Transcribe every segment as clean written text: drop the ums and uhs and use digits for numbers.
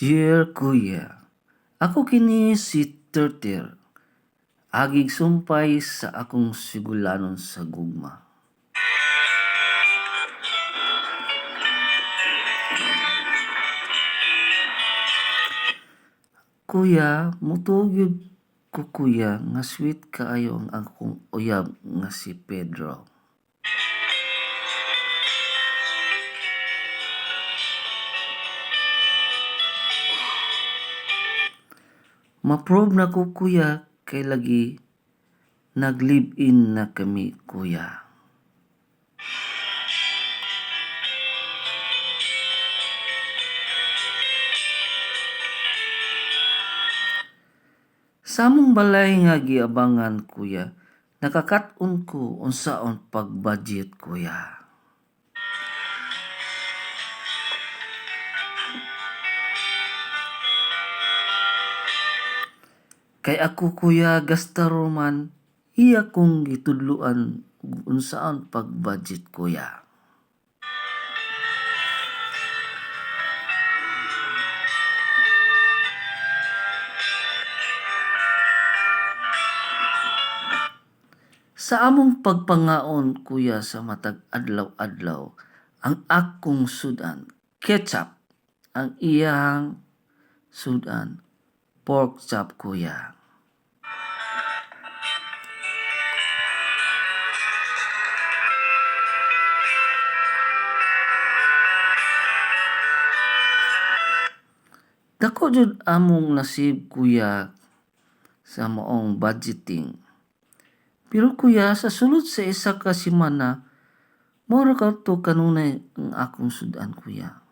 Dear Kuya, ako kini si Terter. Agig sumpay sa akong sigulanon sa gugma. Kuya, mutuo gyud ko kuya nga sweet kaayo ang akong uyab nga si Pedro. Ma-prove na ko kuya kay lagi nag-live-in na kami kuya. Sa among balay nga giabangan kuya, nakakat-on ko unsaon pag-budget kuya. Kay ako kuya gastaro man, iya kong gitudloan ug unsaon pag-budget kuya. Sa among pagpangaon kuya sa matag adlaw-adlaw, ang akong sudan ketchup, ang iyang sudan pork chop kuya. Dako jud among nasib kuya sa maong budgeting. Pero kuya, sa sulod sa isa ka semana, mao ra kato kanunay ang akong sudan kuya.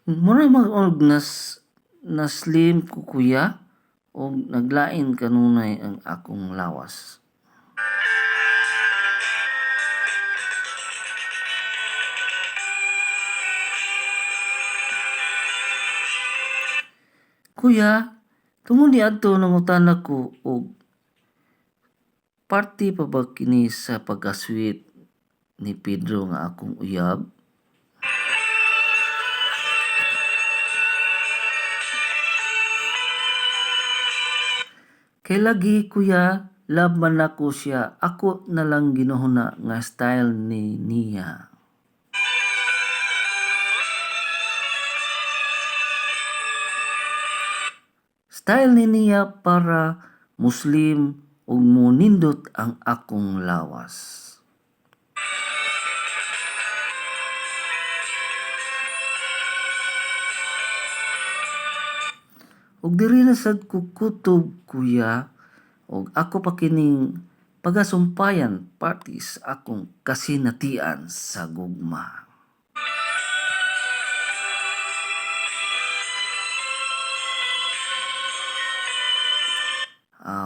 Mura man og na slim ko kuya og naglain kanunay ang akong lawas. Kuya, tungod niadto nangutana ko og parte pa ba kini sa pagka-sweet ni Pedro nga akong uyab? Kay lagi kuya, love man nako siya, ako na lang ginuhuna nga style ni niya. Style ni niya para Muslim ug monindot ang akong lawas. Ug diri na sad ko kutob kuya, ug ako pa kining pagasumpayan parte sa akong kasinatian sa gugma.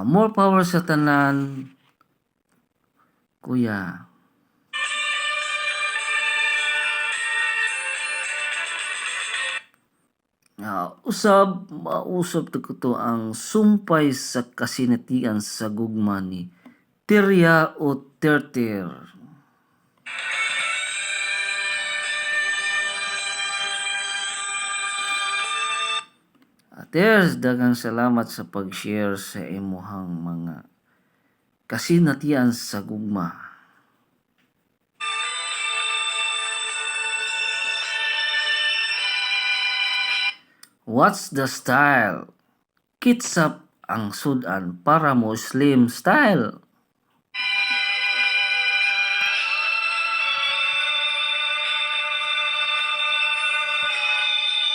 More power sa tanan, kuya. Usab, mausab to ko ang sumpay sa kasinatian sa gugma ni Terya o Terter. Ters, daghang salamat sa pag-share sa imuhang mga kasinatian sa gugma. What's the style? Ketchup ang sudan para mo slim style.